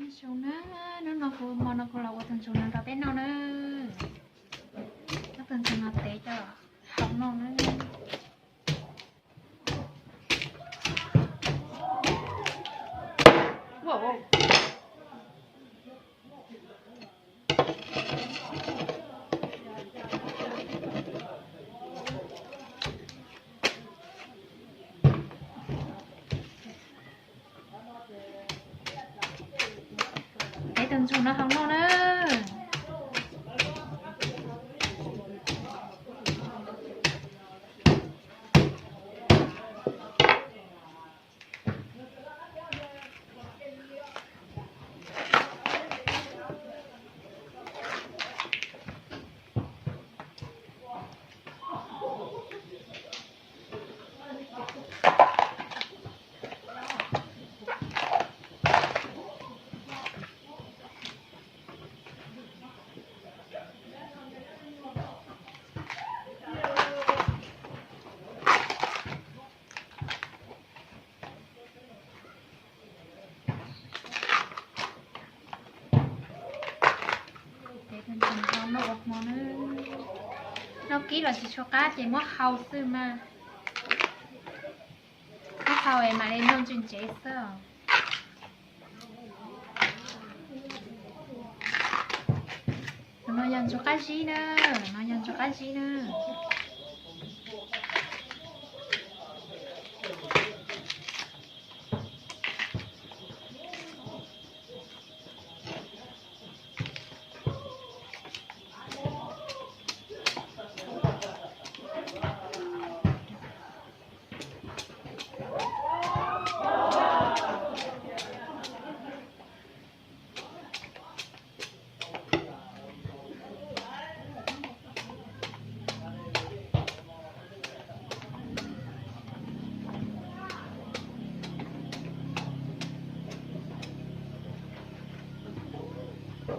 Zoo na, hnub no kuv hmo no kuv los ua tus ntxuag no rau peb noj na. Muab tus ntxuag no tev coj haus noj na. Tev tus ntxuag no haus noj na. Tev tus ntxuag no noj ua hmo na. Noj kib los tsis tshua qab ces muab hau xwb mas. Muab hau es mam li noj ntse ntsev xwb. Tus no yog ntxuag qab zib na, no yog ntxuag qab zib na.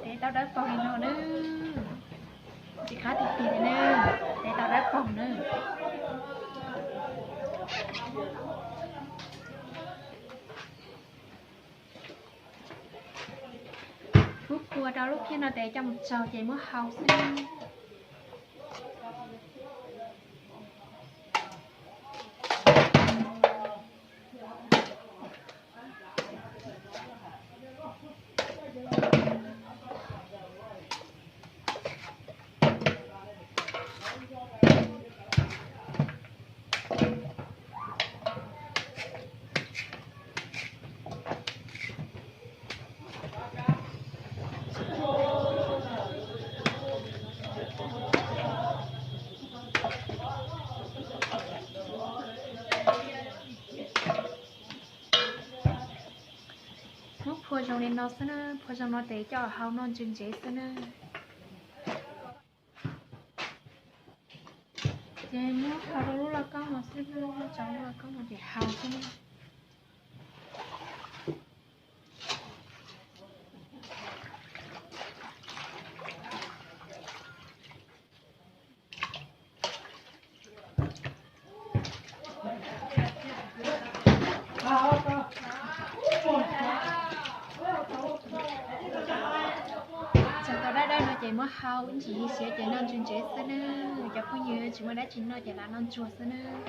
Tev tau dawb paug li no nawb. Tsis qab tiag tiag li nawb, tev tau dawb paug nawb. Kuv phua rau lub phiab no tes coj mus tsaug ces muab hau xwb. Muab phua zoo li no xwb na, phua zoo no tes coj hau noj ntse ntsev xwb na. Ces muab hau rau lub lauj kaub no xwb, muab tso lub lauj kaub no ces hau xwb na. Txog tau dawb dawb no ces muab hau ib ntsis siav ces noj ntse ntsev xwb nawb. Cov phooj ywg tsis muaj dab tsi noj ces lam noj ntsuag xwb nawb.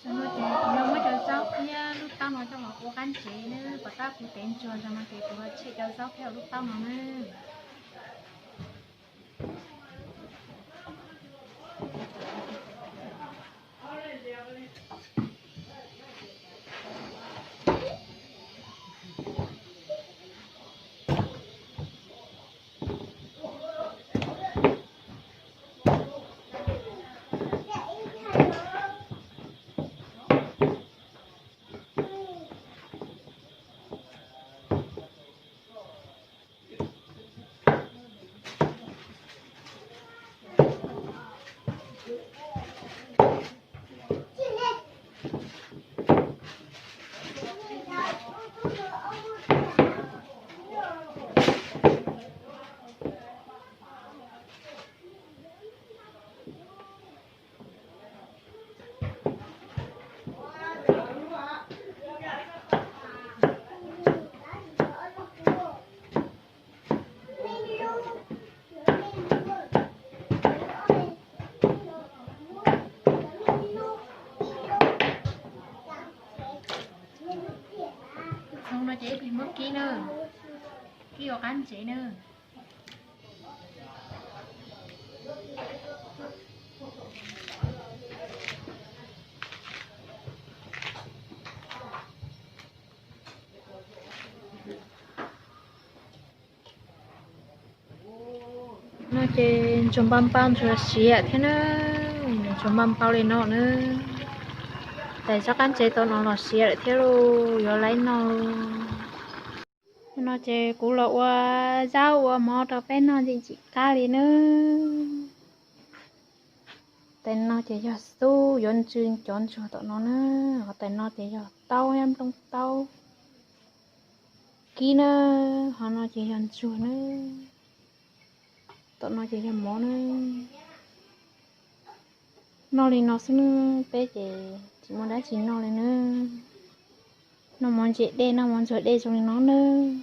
Zaum no ces kuv yuav muab cov zaub thiab lub taub no coj los ua qab ntsev nawb. Pom tab kuv tev ntsuag zaum no ces kuv yuav tshem cov zaub thiab lub taub no nawb. Ces peb muab kib na, kib ua qab ntsev na. No ces ntsuag npau npau ntsuag siav thiab na, ntsuag npau npau li no na. Tais zaj qab ntsev tau no los siav lawm thiab lauj, yuav laib no lauj. No ces kuv los ua zaub ua mov rau peb noj ntxim qab li na. Tais no ces yog xub yuav ntsw cov ntsuag tom no na. Ho tais no ces yog taub, nplooj taub kib na. Ho no ces yog ntsuag na. Tom no ces yog mov na. Noj li no xwb nawb, peb ces tsis muaj dab tsi noj li nawb. Noj mov ntse dej, noj mov ntsuag dej zoo li no nawb.